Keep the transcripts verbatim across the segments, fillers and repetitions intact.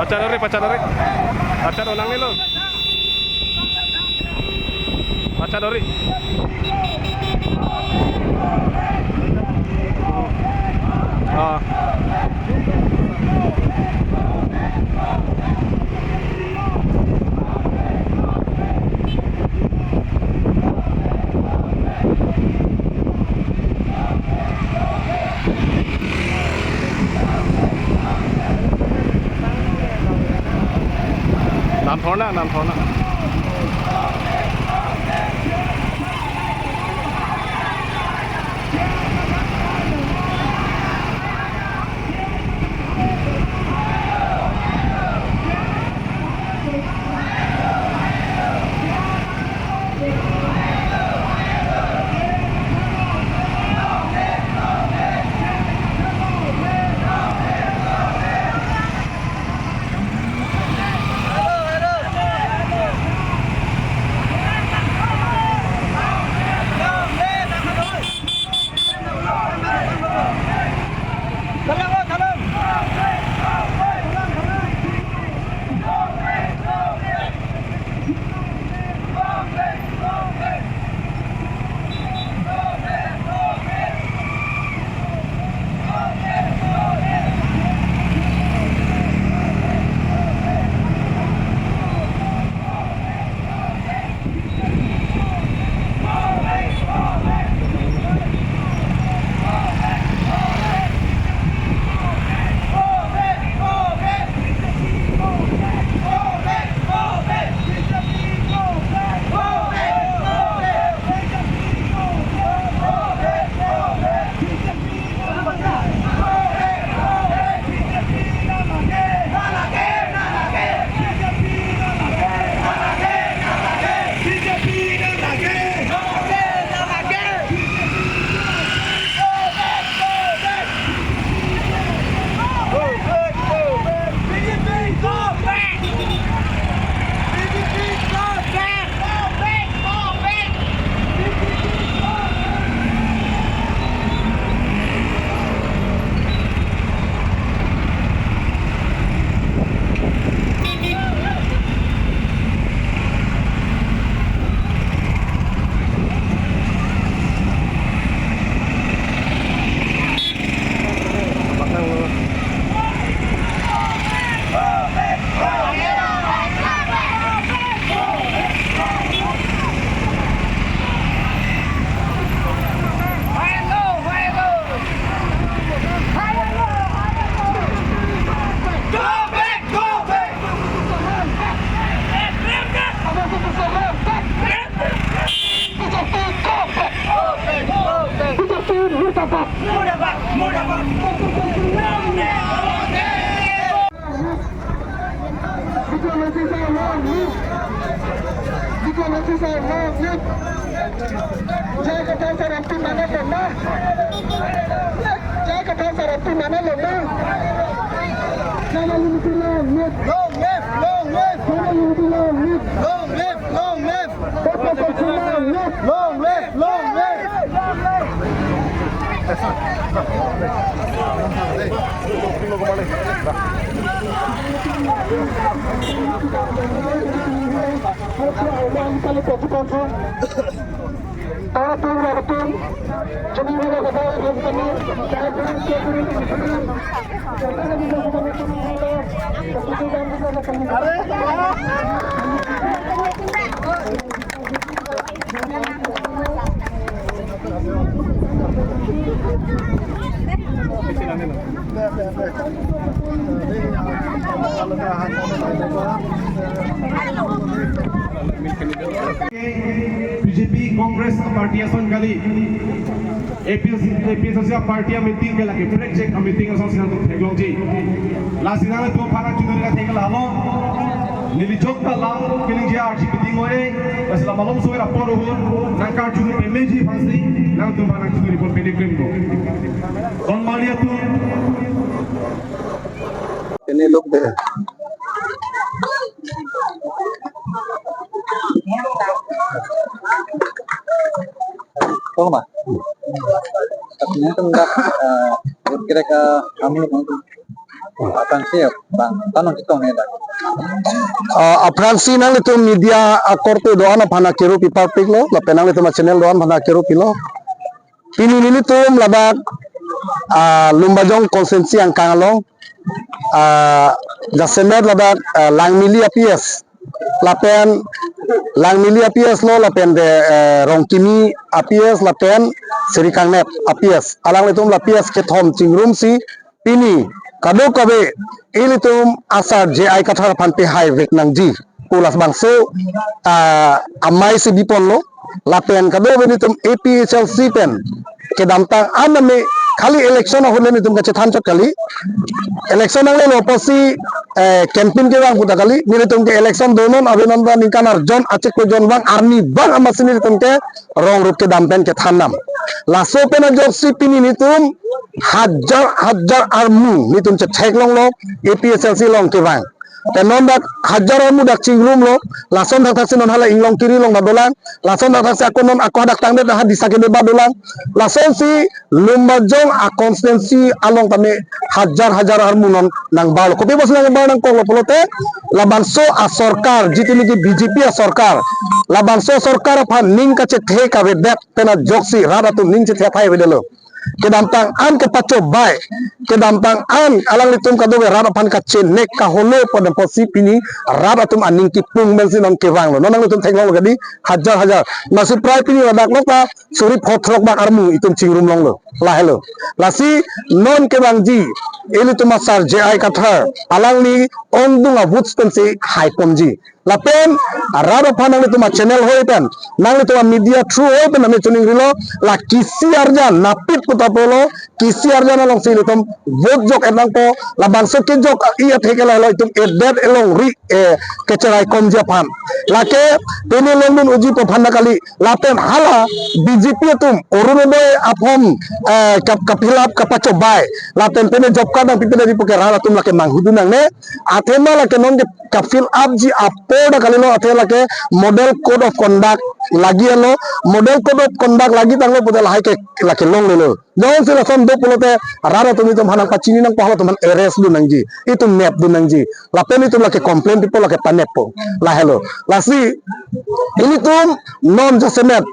Pachadori, pachadori. Pachadori nangnelo. Pachadori. Ah. Namthorna, namthorna. Long live, long live. Long live, long live. Long live, long live. B J P Congress party ason kali. A P H L C, A P H L C party a meeting ke lake project a meeting ason si nangtum theklongji. Lasi nangtum aphan nangchunuri kathek lahelo. Neli jokta lang keningje arji piding oi. Lasi la malomso apor ahut nangkarju pemeji aphansi nangtum aphan nangchunuri pon pede krim ko. Don Maria tu. Ini look deh. Kau mah? Katanya kan enggak, eh, kira-kira kami itu. Aphrangsi bang, tanong chetong ne dak. Ah, aphrangsi nanglitum media akorte do-an aphan akiru pi parpiklo, lapen nanglitum channel do-an aphan akiru pilo. Pini nelitum ladak, ah, Lumbajong constituency angkang along, ah, jasemet ladak, ah, Langmili a P S, lapen Langmili a P S lo, lapen de, eh, Rongkimi a P S, lapen Sri Kangnep a P S. Alanglitum la P S kethom chingrumsi pini kadokave ilitum asar J I Kathar aphan pehai vek nangji pu labangso, ah, amei si biponlo. Lapen kadokave ilitum A P H L C pen kedamtang an name khali election ahut le nelitum kachethan chot kali. Election nanglelo pusi, eh, campaign kevang puta kali. Nelitum ke election donon abenon ta ningkan arjon achiklo jon vang arni vang amatsi nelitum ke rong rup kedam pen kethan nam. Laso pen ajoksi pini nelitum hajar hajar armu nelitum chetheklonglo A P H L C along kevang. Te non dak hajar armu dak chingrumlo, lason thakthaksi non hala Inglongkiri along ta dolang, lason thakthaksi ako non ako hadak tangdet ha Disa kede ba dolang, lasonsi Lumbajong a constituency along tame hajar hajar armu non nangbarlo. Kopi pusi nangbar nangkoklo pulote, labangso asorkar, jitu niki B J P asorkar, labangso asorkar aphan ning kachethe kavedet pen ajoksi rat atum ning chethe athai avedetlo. Kedamtang an kepachobei, kedamtang an alanglitum kadokave rat aphan kachenek kaholo pada pusi pini rat atum aning kipung pensi non kevanglo. Non nanglitum theklonglo kadi hajar hajar. Amatsi prai pini ladak lo ta suri photrok bak armu itum chingrumlonglo. Lahelo. Lasi non kevangji ilitum asar J I Kathar alangli ongdung a votes pensi haiponji. Lapen rat aphan nanglitum a channel hoi pen, nanglitum a media through hoi pen name chuning rilo, la kisi arjan napit puta pulo, kisi arjan alongsi ilitum vote jok et nangpo, labangso kejok i atheke lahelo itum edet elongri, eh, kecherai komji aphan. Lake pini longdun uji pu aphan ta kali, lapen hala B J P atum Orunodoi a form, eh, kap-, kaphilap kapachobei, lapen pini job card nangpipe nangpipo ke rat atum lake manghudun nangne, athema lake non ke kafill up ji apor ta kalilo, athe lake model code of conduct lagi alo, model code of conduct lagi tanglo pulote lahai ke lake longlelo. Jongsi lason do pulote rat atum itum aphan nangpachini nangpo, halatum aphan arrest dun nangji, itum nepdun nangji. Lapen itum lake complain pipo, lake paneppo. Lahelo. Lasi ilitum non jasemet,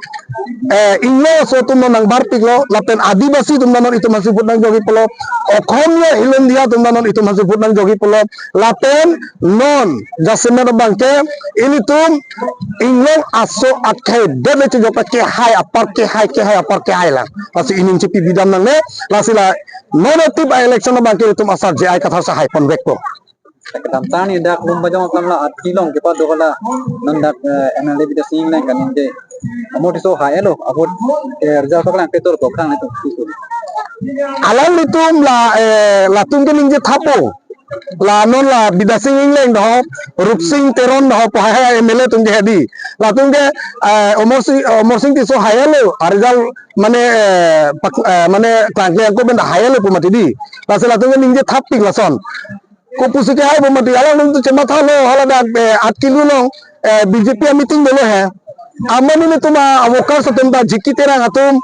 eh, Inglong aso atum non nangbarpiklo, lapen Adivasi atum non itum aphansi vote nangjokji pulo, Okhomia Hilondia atum non itum aphansi vote nangjokji pulo, lapen non jasemet abangke ilitum Inglong aso akhei det le chejok ta kehai apar kehai, kehai apar kehai lang. Lasi ining chepi bidam nangne, lasi la non atip a election abangke ilitum asar J I Kathar si haipon vekpo. Kedamtang ni dak Lumbajong akam la atki long kepadok la non dak, eh, M L A Bidya Sing Engleng kaningje. Amo tiso hai elo, ahut, eh, result paklang ketur to khang itu. Alanglitum la, eh, latum keningje thapo. La non la Bidya Sing Engleng do, Rupsing Teron do, pu hai hai M L A atum ke hedi. Latum ke, eh, Amarsing, Amarsing Tisso hai elo, a result mane, eh, pak-, eh, mane klangkle angko pen hai elo pu mati di. Lasi latum keningje thapik lason. Kopusi kehai pu mati, alanglitum chemathalo, hala dak, eh, atki long, eh, B J P a meeting dolo he. Amat nelitum a workers atum ta G K Terang atum,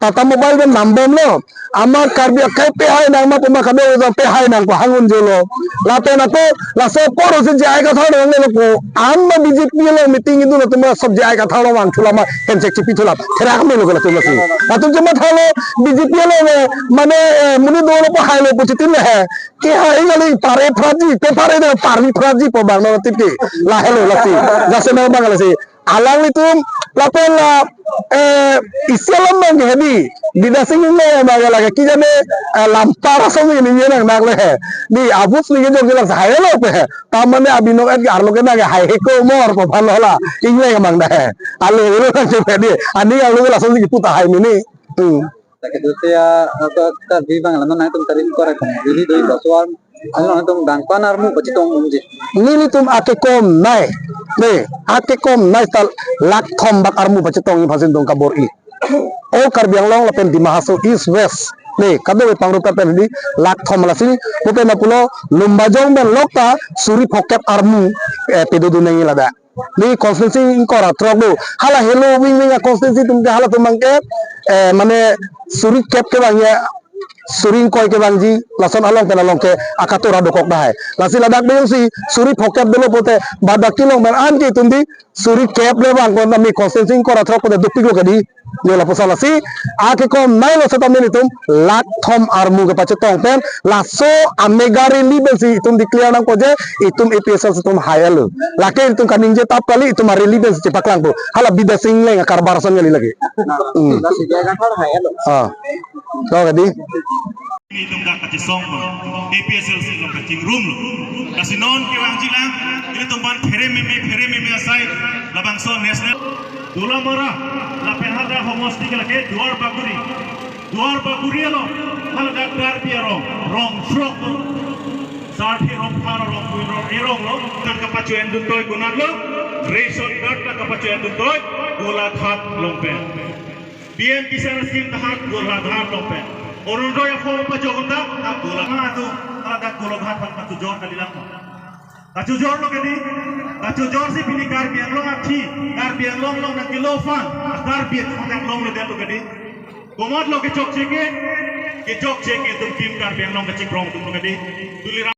Tata Mobile pen nambomlo. Amat Karbi akhei pehai nang ma pu ma kado pehai nangpo hang unjolo. Lapen ako laso apor si J I Kathar dong lelo ko. Amat B J P along meeting idun atum sob J I Kathar along vangthu lama handshake chepi thu lam. Therak melo ko latum lasi. Latum chemathalo B J P along mane, eh, monit dolo pu hailo pu chitin le he. Kehai ngali pare phraji, pe pare na pari phraji pu bang non tip ke. Lahelo lasi. Jasemet abang lasi. Alanglitum lapen la, eh, isi alam abang ke hedi, Bidya Sing Engleng abang ke lake ki jane, eh, lampar asong ini ye nang nak le he. Di abus ni ke jok jelas hai lo pe he. Ta mane abinong et ke arlo ke nang ke hai he ko mor ko phan lo la. Engleng abang da he. Alo lo nang che pe di. Ani alo ke langsung si puta hai mini. Hmm. Lake dose ya, apa, Karbi abang la non nangtum tarik kore kong. Ili doi baswar, ano nangtum dangpan armu pachetong umji. Nelitum akekom nai. Ne, akekom nai tal lakh thom bak armu pachetongji aphansi nelitum kabor-i. All Karbi Anglong lapen Dima Hasao East West. Ne, kado pangrup pen di lakh thom lasi. Pupen apulo Lumbajong pen lok ta suri phokep armu, eh, pedodun nangji ladak. Di constituency ingkoi ra throk do. Hala helo wing wing a constituency atum ke halatum abang ke, eh, mane suri kep ke bang ya suri ingkoi kevangji, lason along pen along ke akatora dokok dahai. Lasi ladak beyong si suri phokep dolo pote, badak kelong pen anke itum di suri kep le vang kon ami constituency ingkoi ra throk pote dopiklo kedi. Yo lapuson lasi, akekom nailo setame itum lakh thom armu kepachetong pen, laso a mega rally pensi itum declare nangpo je, itum A P H L C atum hai alo. Lake itum kaningje tap kali, itum a rally pensi chepaklangpo. Hala Bidya Sing Engleng akarbar ason kali lake. Hmm. Lasi dia kan hal hai alo. Ah. Lo kedi. Itum dak kachesong lo, A P H L C along kachingrum lo. Lasi non kevangji lang, ilitum aphan phere meme, phere meme asai, labangso national. Dolamara, lapen hadak homosti ke lake Duar Bagori. Duar Bagori along, haladak Karbi arong, rong throk do. Sarthe Rongphar arong, Pui arong, erong lo, kan kapacho-en dun toi konat lo, ration card kan kapacho-en dun toi, Golaghat along pen. P M Kisan Scheme tahat Golaghat along pen. Orunodoi a-form pajok ta, ta Golaghat tu, haladak Golaghat aphan kachojor kalilang. Kachojor lo kedi, kachojor si pini Karbi Anglong athi, Karbi Anglong along nangkelo aphan, Karbi atum nangkelo lo det lo kedi. Komat lo kechokche ke, kechokche ke itum Team Karbi Anglong kachikrong atum lo kedi. Tuliram.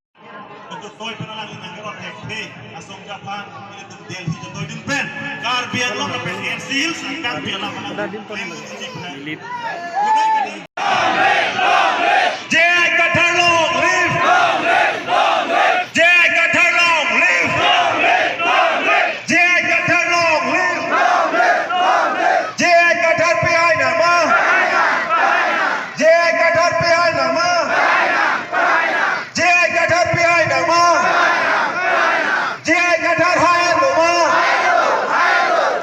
Untuk toi pen alangli nangkerot thekthe asong japhan, ilitum Delhi jotoi dun pen Karbi Anglong lapen N C Hills, Karbi Anglong. Ada dim pon. Elite. J I Kathar long live! J I Kathar long live! J I Kathar long live! J I Kathar pehai nama! J I Kathar pehai nama! J I Kathar pehai nama! J I Kathar hai nama!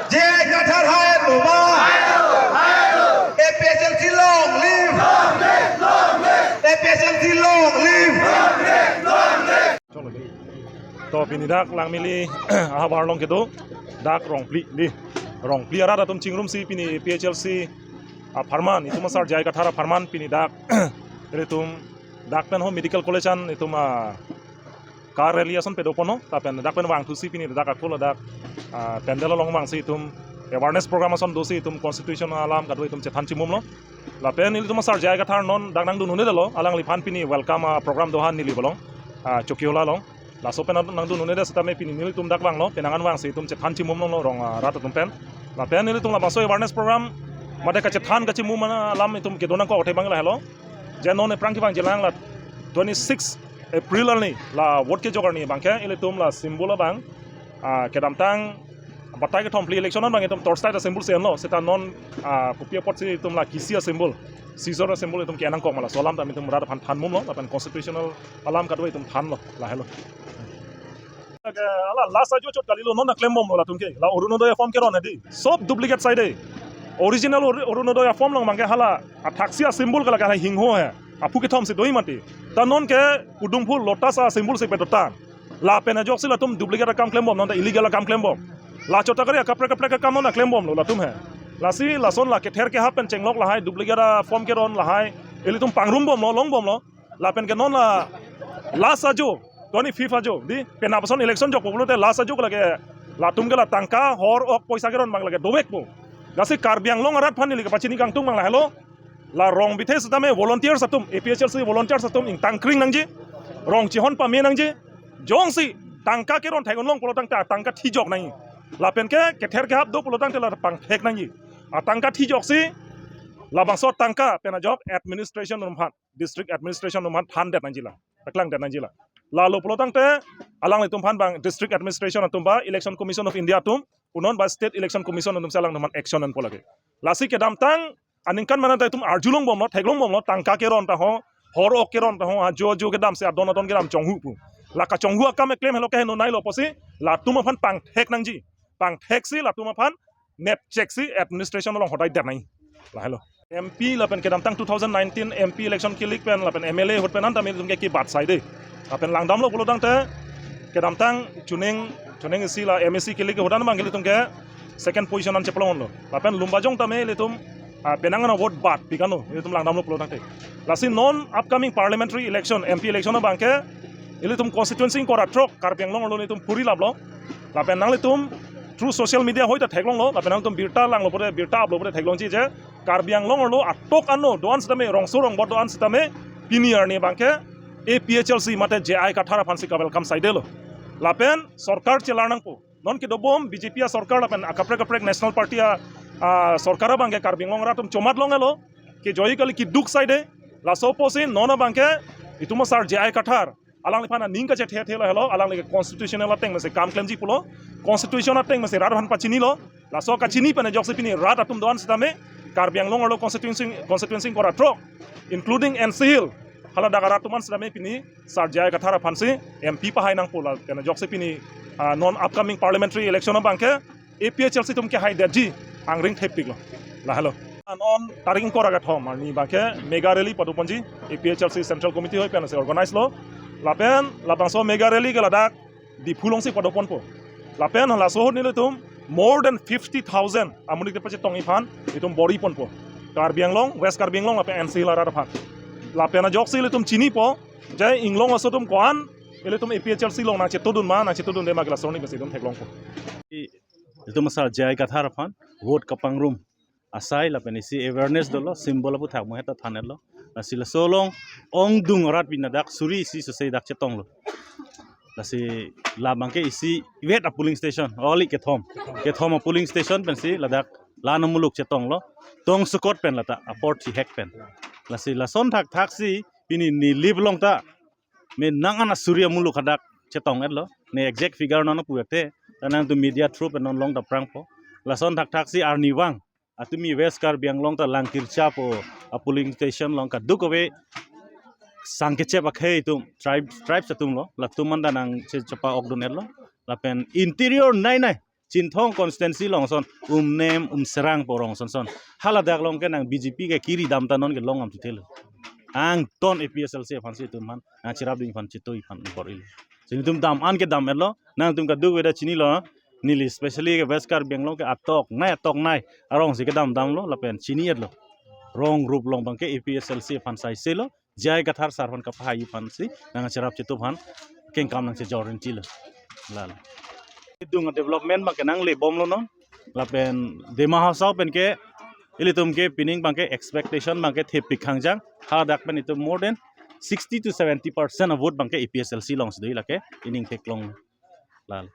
J I Kathar hai nama! A P H L C long live! A P H L C long live! To pini dak Langmili ahavar along kedo, dak Rongphli di. Rongphli arat atum chingrum si pini A P H L C apharman, itum asar J I Kathar apharman pini dak, ilitum dak pen ho medical college an itum a car rally ason pedo ponlo, lapen dak pen vangthu si pini dak akho ladak, ah, pandal along vangsi itum awareness program ason do si itum constitution alam kadokave itum chethan chimum lo. Lapen ilitum asar J I Kathar non dak nangdun un-edetlo, alangliphan pini welcome, ah, program do ha neli bolong, ah, Chokihola along. Laso pen nangdun un-edet setame pini nelitum dak vanglo, penang an vangsi itum chethan chimum lo rong, ah, rat atum pen. Lapen ilitum labangso awareness program, mate kachethan kachimum alam itum kedo nangkok athe abang lahelo. Je non aphrang kevangji lang la twenty-six April arni, la vote kejok arni abang ke ilitum la symbol abang, ah, kedamtang batai kethom phli election abang itum torchlight a-symbol si enlo, seta non, ah, kopi apotsi itum la kisi a-symbol, scissor a-symbol itum ke-en nangkok ma, laso alam tame itum rat aphan than mum lo, lapen constitutional alam kadokave itum than lo, lahelo. Ala last ajo chot kalilo, non nangklem bomlo latum ke. La Orunodoi form keron hedi. Sob duplicate side. Original Oru-, Orunodoi form along abang ke hala athaksi a-symbol ke lake hala hingho he. Aphu kethom si doi mati. Ta non ke kudum phul lotus a-symbol si pedotan. Lapen ajok si latum duplicate akam klem bom, non ta illegal akam klem bom. La chot ta kari akaprek kaprek akam non nangklem bomlo latum he. Lasi lason la kether kehap pen chenglok lahai duplicate a-form keron lahai. Ilitum pangrum bomlo, long bomlo. Lapen ke non la last ajo, twenty-fifth ajo, di, penap ason election jokpo pulote last ajo ke lake, latum ke la tangka, hor ok poisa keron abang lake dovekpo. Lasi Karbi Anglong arat aphan neli kepachini kangtung abang lahelo, la rong bithe setame volunteers atum, A P H L C volunteers atum ingtang kring nangji, rong chihon pame nangji, jongsi tangka keron thek-un long pulo tangte tangka thijok nangji. Lapen ke kether kehap do pulo tangte la pangthek nangji. Atangka thijok si, labangso tangka pen ajok administration atum aphan, district administration atum aphan thandet nangji la, paklang det nangji la. Lalo pulo tangte alanglitum aphan abang district administration atum ba Election Commission of India atum, punon ba State Election Commission atum si alanglitum aphan action enpo lake. Lasi kedamtang aningkan mena ta itum arjulong bomlo, theklong bomlo, tangka keron ta ho, hor ok keron ta ho, ajo ajo kedam si adon adon kedam chonghu pu. La kachonghu akam eklem helo ke heno nailo pusi, latum aphan pangthek nangji. Pangthek si latum aphan nepchek si administration along hodai det nangji. Lahelo. M P lapen kedamtang two thousand nineteen M P election kelik pen lapen M L A ahut pen an tame itum ke kibat sai de. Lapen langdamlo pulo tangte kedamtang chuning, chuning isi la M A C kelik ahut an abang ke ilitum ke second position an cheplong lo. Lapen Lumbajong tame ilitum, ah, penang an vote bat pi kano, ilitum langdamlo pulo tangte. Lasi non upcoming parliamentary election, M P election abang ke ilitum constituency ingkoi ra throk Karbi Anglong arlo ilitum phuri laplo. Lapen nanglitum through social media hoi ta theklonglo, lapen nangtum birta langlo pore, birta uplo pore theklongji je Karbi Anglong arlo atok ano do-an sitame, rongso rongbot do-an sitame, pini arni abangke A P H L C mate J I Kathar aphansi ka-welcome saidelo. Lapen sorkar chelar nangpo. Non kedobom B J P asorkar lapen akaprek kaprek National Party a, a, sorkar abangke Karbi Anglong arat atum chomat longelo. Kejoi kali keduk saide. Laso apotsi non abangke itum asar J I Kathar alangliphan aning kachethe thelo helo, alangli constitutional ateng mese kam klemji pulo, constitution ateng mese rat aphan pachinilo. Laso kachini pen ajoksi pini rat atum do-an sitame Karbi Anglong arlo constituency, constituency ingkoi ra throk, including N C Hills, haladak arat atum an sitame pini sar J I Kathar aphansi M P pahai nangpo, lapen ajoksi pini, ah, non upcoming parliamentary election abangke A P H L C atum kehaidetji angring thepiklo. Lahelo. Anon tarik ingkoi ra kethom arni abangke mega rally padoponji, A P H L C Central Committee ahoi pensi organize lo. Lapen labangso mega rally ke ladak Diphu alongsi padoponpo. Lapen laso ahut nelitum more than fifty thousand amonit kepachetongji aphan itum bor-iponpo. Karbi Anglong, West Karbi Anglong lapen N C Hills arat aphan. Lapen ajoksi ilitum chinipo, je inglong aso atum ko-an ilitum A P H L C along nangchetodun ma, nangchetodunde ma ke laso arni pensi itum theklongpo. Ilitum asar J I Kathar aphan vote kapangrum asai lapen isi awareness dolo, symbol aphuthak mo heta than-etlo. Lasi laso along ongdung arat pini ladak suri isi sose dak chetonglo. Lasi labangke isi ivet a-polling station, oli kethom. Kethom a-polling station pensi ladak la-an amuluk chetonglo. Tongsukot pen lata apor thihek pen. Lasi lason thakthaksi pini Nilip along ta me nang an asuri amuluk hadak chetong-etlo. Ne exact figure non puya te, ta nangtum media through pen non longdam prangpo. Lason thakthaksi arnivang atumi West Karbi Anglong ta Langkircha pu a-polling station along kadokave sangkechep akhei atum tribe, tribes atumlo, latum an ta nangche-, chepa-okdun-etlo. Lapen interior nei nei Chinthong constituency along ason, Umnem, Umserang pu rong ason ason, haladak along ke nang B J P ke kiri dam ta non ke long am thithelo. Angton A P H L C aphansi itum aphan, nangcherapdun aphan chetoi aphan bor-ilo. Lasi nelitum dam an kedam-etlo, nangtum kadokave ta chinilo, neli specially ke West Karbi Anglong ke atok nei, atok nei arongsi kedam damlo lapen chini-etlo. Rong rup along abangke A P H L C aphan saiselo, J I Kathar sar aphan kapahai aphansi nangcherap chetu aphan kengkam nangchejor-inchilo. Lalo. Dung development abangke nanglebomlo non. Lapen Dima Hasao penke ilitum ke pining abangke expectation abangke thepik khangjang. Hadak pen itum more than sixty to seventy percent a-vote abangke A P H L C alongsi do, lake ining theklong. Lalo.